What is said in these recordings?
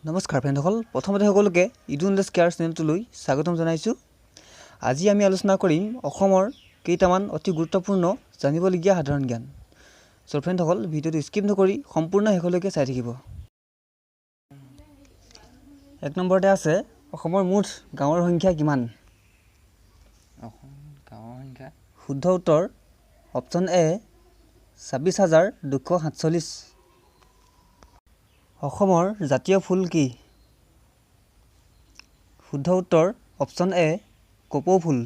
নমস্কাৰ ফ্ৰেণ্ডসকল, প্ৰথমতে সকলোকে ইডু নলেজ কেয়াৰ চেনেলটোলৈ স্বাগতম জনাইছোঁ। আজি আমি আলোচনা কৰিম অসমৰ কেইটামান অতি গুৰুত্বপূৰ্ণ জানিবলগীয়া সাধাৰণ জ্ঞান। চ' ফ্ৰেণ্ডসকল, ভিডিঅ'টো স্কিপ নকৰি সম্পূৰ্ণ শেষলৈকে চাই থাকিব। এক নম্বৰতে আছে অসমৰ মুঠ গাঁৱৰ সংখ্যা কিমান? অসম গাঁৱৰ সংখ্যা। শুদ্ধ উত্তৰ অপশ্যন এ 26,247। অসমৰ জাতীয় ফুল কি? শুদ্ধ উত্তৰ অপশ্যন এ কপৌ ফুল।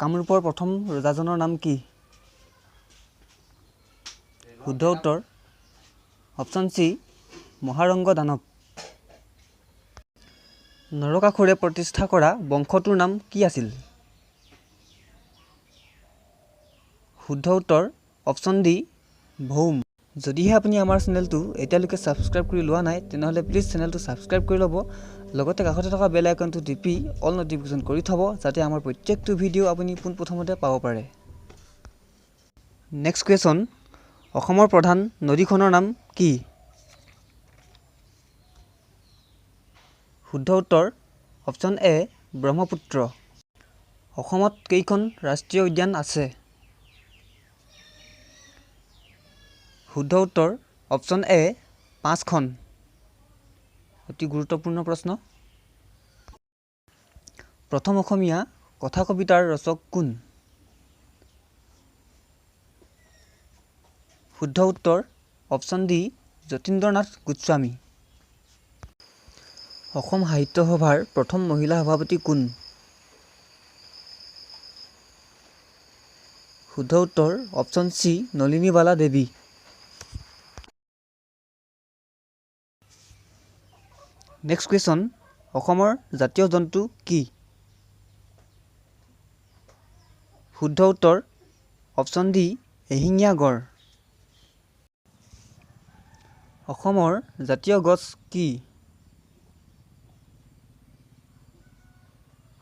কামৰূপৰ প্ৰথম ৰজাজনৰ নাম কি? শুদ্ধ উত্তৰ অপশ্যন চি মহাৰংগ দানৱ। নৰকাসুৰে প্ৰতিষ্ঠা কৰা বংশটোৰ নাম কি আছিল? শুদ্ধ উত্তৰ অপশ্যন ডি ভৌম। যদিহে আপুনি আমাৰ চেনেলটো এতিয়ালৈকে ছাবস্ক্ৰাইব কৰি লোৱা নাই, তেনেহ'লে প্লিজ চেনেলটো ছাবস্ক্ৰাইব কৰি ল'ব, লগতে কাষতে থকা বেল আইকনটো টিপি অল ন'টিফিকেশ্যন কৰি থ'ব, যাতে আমাৰ প্ৰত্যেকটো ভিডিঅ' আপুনি পোনপ্ৰথমতে পাব পাৰে। নেক্সট কুৱেশ্যন, অসমৰ প্ৰধান নদীখনৰ নাম কি? শুদ্ধ উত্তৰ অপশ্যন এ ব্ৰহ্মপুত্ৰ। অসমত কেইখন ৰাষ্ট্ৰীয় উদ্যান আছে? শুদ্ধ উত্তৰ অপশ্যন এ 5খন। অতি গুৰুত্বপূৰ্ণ প্ৰশ্ন। প্ৰথম অসমীয়া কথা কবিতাৰ ৰচক কোন? শুদ্ধ উত্তৰ অপশ্যন ডি যতীন্দ্ৰনাথ গোস্বামী। অসম সাহিত্য সভাৰ প্ৰথম মহিলা সভাপতি কোন? শুদ্ধ উত্তৰ option C Nalinibala Devi. Next question, অসমৰ জাতীয় জন্তু কি? শুদ্ধ উত্তৰ অপশ্যন ডি এশিঙীয়া গঁড়। অসমৰ জাতীয় গছ কি?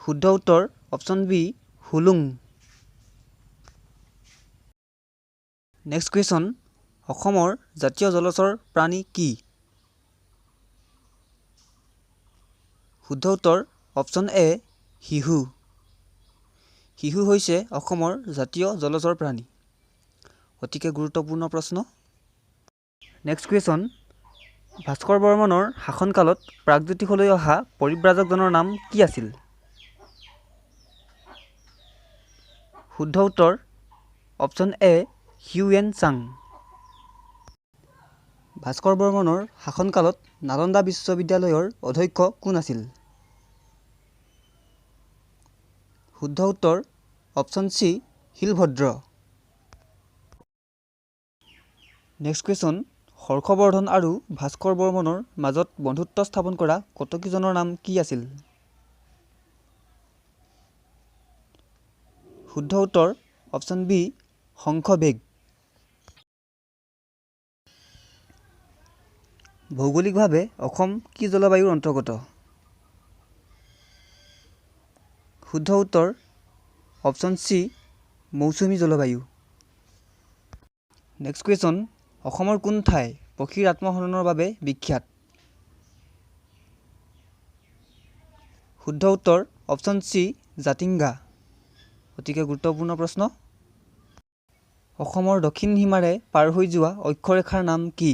শুদ্ধ উত্তৰ অপশ্যন বি হুলুং। নেক্সট কুৱেশ্যন, অসমৰ জাতীয় জলচৰ প্ৰাণী কি? শুদ্ধ উত্তৰ অপশ্যন এ শিহু। শিহু হৈছে অসমৰ জাতীয় জলচৰ প্ৰাণী। অতিকে গুৰুত্বপূৰ্ণ প্ৰশ্ন। নেক্সট কুৱেশ্যন, ভাস্কৰ বৰ্মনৰ শাসনকালত প্ৰাগজ্যোতিষলৈ অহা পৰিব্ৰাজকজনৰ নাম কি আছিল? শুদ্ধ উত্তৰ option A Hiuen Tsang. Bhaskar বৰ্মনৰ শাসনকালত নালন্দা বিশ্ববিদ্যালয়ৰ অধ্যক্ষ কোন আছিল? শুদ্ধ উত্তৰ option C Shilabhadra. Next question, Harshavardhana আৰু ভাস্কৰ বৰ্মনৰ মাজত বন্ধুত্ব স্থাপন কৰা কটকীজনৰ নাম কি আছিল? শুদ্ধ উত্তৰ অপশ্যন বি শংখবেগ। ভৌগোলিকভাৱে অসম কি জলবায়ুৰ অন্তৰ্গত? শুদ্ধ উত্তৰ অপশ্যন চি মৌচুমী জলবায়ু। নেক্সট কুৱেশ্যন, অসমৰ কোন ঠাই পক্ষীৰ আত্মহননৰ বাবে বিখ্যাত? শুদ্ধ উত্তৰ অপশ্যন চি জাতিংগা। অতিকে গুৰুত্বপূৰ্ণ প্ৰশ্ন। অসমৰ দক্ষিণ সীমাৰে পাৰ হৈ যোৱা অক্ষৰেখাৰ নাম কি?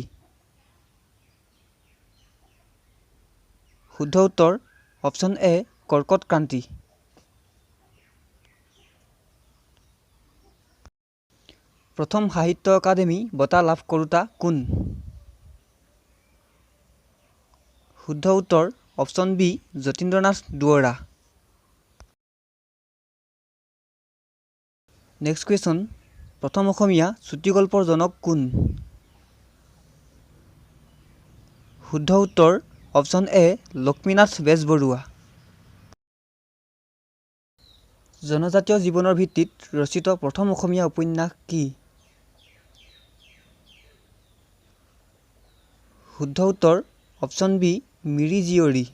শুদ্ধ উত্তৰ অপশ্যন এ কৰ্কট ক্ৰান্তি। প্ৰথম সাহিত্য অকাডেমি বঁটা লাভ কৰোতা কোন? শুদ্ধ উত্তৰ option B Jatindranath Duwara. Next question, প্ৰথম অসমীয়া চুটিগল্পৰ জনক কোন? শুদ্ধ উত্তৰ অপশ্যন এ লক্ষ্মীনাথ বেজবৰুৱা। জনজাতীয় জীৱনৰ ভিত্তিত ৰচিত প্ৰথম অসমীয়া উপন্যাস কি? শুদ্ধ উত্তৰ অপশ্যন বি মিৰি জীয়ৰী।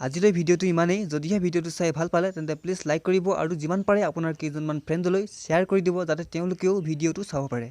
আজিলৈ ভিডিঅ'টো ইমানেই। যদিহে ভিডিঅ'টো চাই ভাল পালে, তেন্তে প্লিজ লাইক কৰিব আৰু যিমান পাৰে আপোনাৰ কেইজনমান ফ্ৰেণ্ডলৈ শ্বেয়াৰ কৰি দিব, যাতে তেওঁলোকেও ভিডিঅ'টো চাব পাৰে।